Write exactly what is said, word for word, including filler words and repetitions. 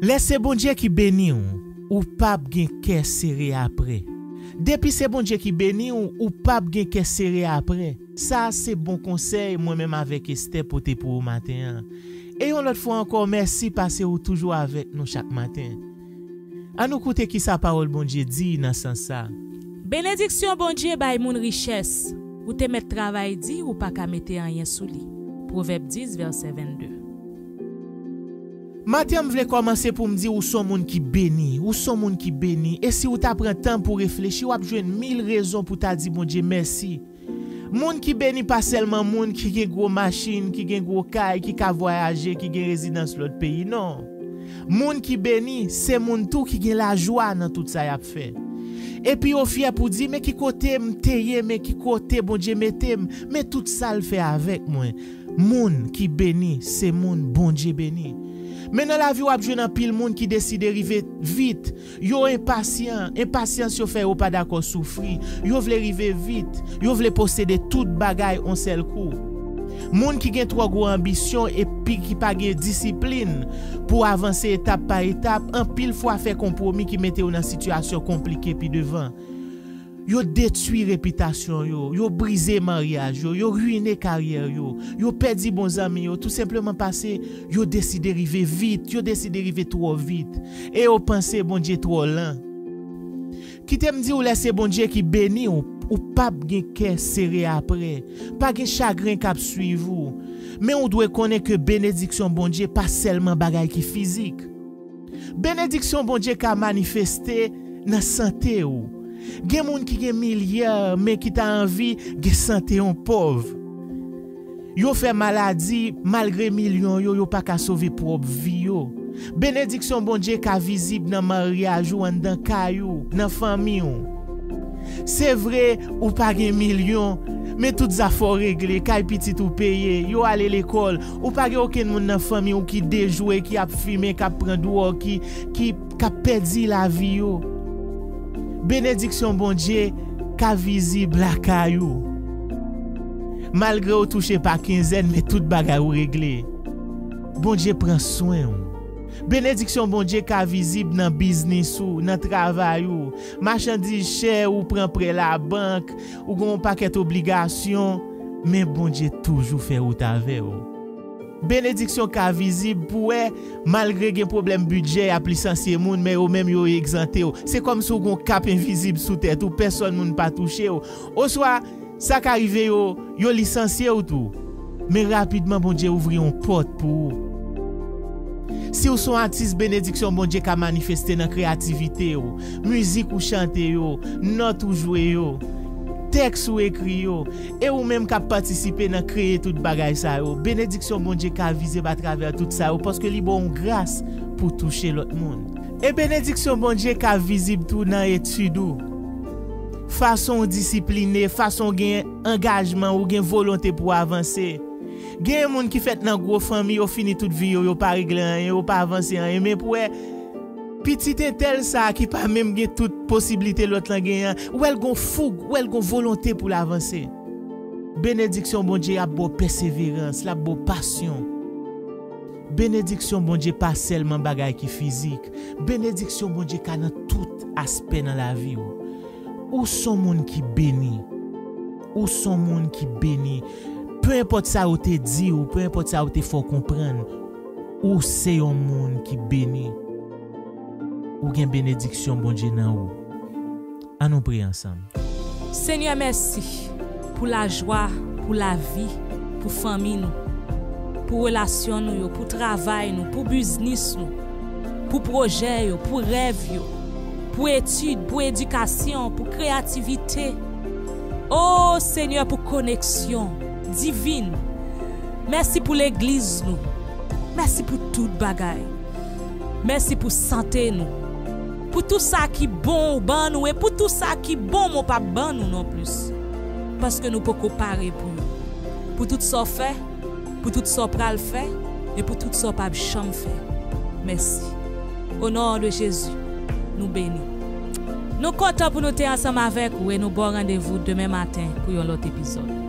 Lè se Bondye ki beni w, ou p ap gen kè sere apre. Depi se Bondye ki beni w, ou p ap gen kè sere apre. Sa a se bon konsèy mwen menm avèk Estè pote pou ou maten an. E yon lòt fwa ankò, mèsi paske ou toujou avèk nou chak maten. Ann nou koute kisa pawòl Bondye di nan sans sa. Benediksyon Bondye bay moun richès. Ou te mèt travay di, ou pa ka mete anyen sou li. Pwovèb dis, vèsè vennde. Maten an, m vle kòmanse pou m di ou s on moun ki beni. Ou s on moun ki beni. E si ou ta pran tan pou reflechi, w ap jwenn mil rezon pou ta di Bondye mèsi. Moun ki beni pa sèlman moun ki gen gwo machin, ki gen gwo kay, ki ka vwayaje, ki gen rezidans lòt peyi, non. Moun ki beni, se moun tou ki gen lajwa nan tout sa y ap fè. Epi yo fyè pou di, men ki kote m te ye, men ki kote Bondye mete m, men tout sa l fè avèk mwen. Moun ki beni, se moun Bondye beni. Men nan lavi w ap jwenn anpil moun ki deside rive vit. Yo enpasyan, enpasyans yo fè yo pa dakò soufri. Yo vle rive vit, yo vle posede tout bagay on sèl kou. Moun ki gen twò gwo anbisyon epi ki pa gen disiplin pou avanse etap pa etap, anpil fwa fè konpwomi ki mete yo nan sitiyasyon konplike pi devan. Yo detwi repitasyon yo, yo brize maryaj yo, yo riyine karyè yo, yo pèdi bon zanmi yo, tou senpleman paske yo deside rive vit, yo deside rive twò vit, e yo panse Bondye twò lan. Kite m di w, lè se Bondye ki beni w, ou p ap gen kè sere apre. Pa gen chagren k ap swiv ou. Men ou dwe konnen ke benediksyon Bondye pa sèlman bagay ki fizik. Benediksyon Bondye ka manifeste nan sante w. Gen moun ki gen milya, men ki ta anvi gen sante yon pòv. Yo fè maladi, malgre milyon yo, yo pa ka sove pwòp vi yo. Benediksyon Bondye ka vizib nan maryaj ou, anndan kay ou, nan fanmi w. Se vre, ou pa gen milyon, men tout zafè w regle, kay pitit ou peye, yo ale lekòl, ou pa gen okenn moun nan fanmi w ki dejwe, ki ap fimen, k ap pran dwòg, ki, ki, k ap pèdi lavi yo. Benediksyon Bondye ka vizib lakay ou. Malgre w touche pa kenzèn, men tout bagay ou regle. Bondye pran swen w. Benediksyon Bondye ka vizib nan biznis ou, nan travay ou, machandiz chè, ou pran prè labank, ou gen yon pakèt obligasyon, men Bondye toujou fè wout avè w. Benediksyon ka vizib pou wè, malgre gen pwoblèm bidjè, y ap lisansye moun, men yo menm yo egzante w. Se kòmsi w gen yon kap envizib sou tèt ou, pèsòn moun pa touche w. Oswa, sa ka rive yo, yo lisansye w tou. Men rapidman, Bondye ouvri yon pòt pou ou. Si w se yon atis, benediksyon Bondye ka manifeste nan kreyativite w, mizik ou chante yo, nòt ou jwe yo, tèks ou ekri yo, e ou menm k ap patisipe nan kreye tout bagay sa yo. Benediksyon Bondye ka vizib atravè tout sa yo, paske li ba w yon gras pou touche lòt moun. E benediksyon Bondye ka vizib tou nan etid ou. Fason w disipline, fason w gen angajman, ou gen volonte pou w avanse. Gen moun ki fèt nan gwo fanmi, yo fini tout vi yo, yo pa regle anyen, yo pa avanse anyen. Men pou wè, pitit entèl sa a ki pa menm gen tout posiblite lòt lan genyen an, ou wè l gon foug, ou wè l gon volonte pou l avanse. Benediksyon Bondye ap ba w pèseverans, l ap ba w pasyon. Benediksyon Bondye pa sèlman bagay ki fizik. Benediksyon Bondye ka nan tout aspè nan lavi w. Ou s on moun ki beni. Ou s on moun ki beni. Pe enpòt sa yo te di w, pe enpòt sa yo te fè w konprann, ou se yon moun ki beni. Ou gen benediksyon Bondye nan ou. Ann nou priye ansanm. Senyè, mèsi pou lajwa, pou lavi, pou fanmi nou, pou relasyon nou yo, pou travay nou, pou biznis nou, pou pwojè yo, pou rèv yo, pou etid, pou edikasyon, pou kreyativite. O Senyè, pou koneksyon divin. Mèsi pou legliz nou. Mèsi pou tout bagay. Mèsi pou sante nou. Pou tou sa ki bon ou ban nou e pou tou sa ki bon ou p ap ban nou non plis. Paske nou poko pare pou yo. Pou tout sa w fè, pou tout sa w pral fè e pou tout sa w p ap janm fè. Mèsi. O non de Jezi, nou beni. Nou kontan pou nou te ansanm avèk ou e nou ba w randevou demen maten pou yon lòt epizòd.